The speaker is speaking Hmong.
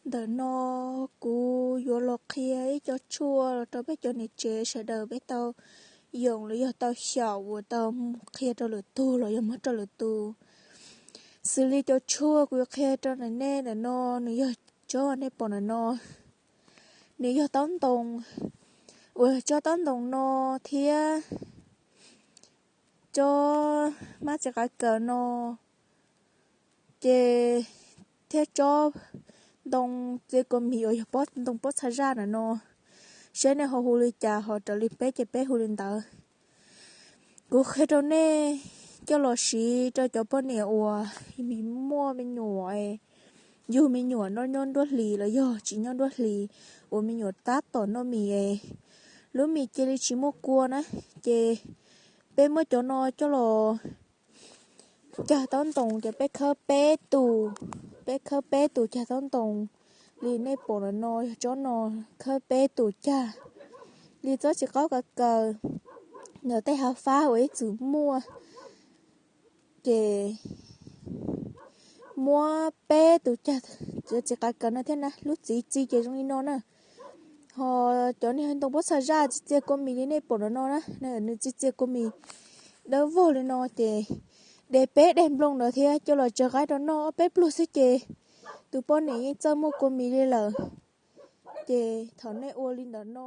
Ntawm no kuv yuav los qhia ib co tshuaj los rau peb cov niam tsev sawv daws peb tau yoom los yog tau xyaum uas tau mus qhia rau lwm tus los yog muab rau lwm tus. Xws li cov tshuaj kuv yuav qhia rau nej ntawm no, nws yog tsob nej pom ntawm no, nws yog taub ntoo, uas tsob taub ntoo no thiab tsob mab txiv qav kaws no, ces thiab tsob ntoo txiv kua mis uas yog pob ntoo pob txha zaj ntawm no, saib nej ho hu li cas ho raws li peb ces peb hu li ntawd. Kuv qhia rau nej coj los siv rau cov poj niam uas muaj me nyuam, yug me nyuam noj nyob nruab hlis los yog tsis nyob nruab hlis, uas me nyuam tab tom noj mis, lub mis cia li tsis muaj kua na, ces peb muab cov no coj los cag taub ntoo ces peb khawb peb tus, peb khawb peb tus cag taub ntoo li nej pom ntawm no, yog tsob no, khawb peb tus cag li tsob txiv qaub kaws kaws, ntawm tej hav fab uas ib txwm muaj, ces muab peb tus cag txiv qav kaws no thiab na, lub txiv txi ces zoo li no na. Ho cov niag ntoo pob txha zaj txiv txias kua mis li nej pom ntawm no na, nws txiv txias kua mis dawb vog li no ces de peb daim nplooj ntawd thiab coj los tsaws qaib rau noj ob peb pluag xwb ces tus poj niam yeej txawj muaj kua mis li lawm. Ces thaum nej ua li ntawm no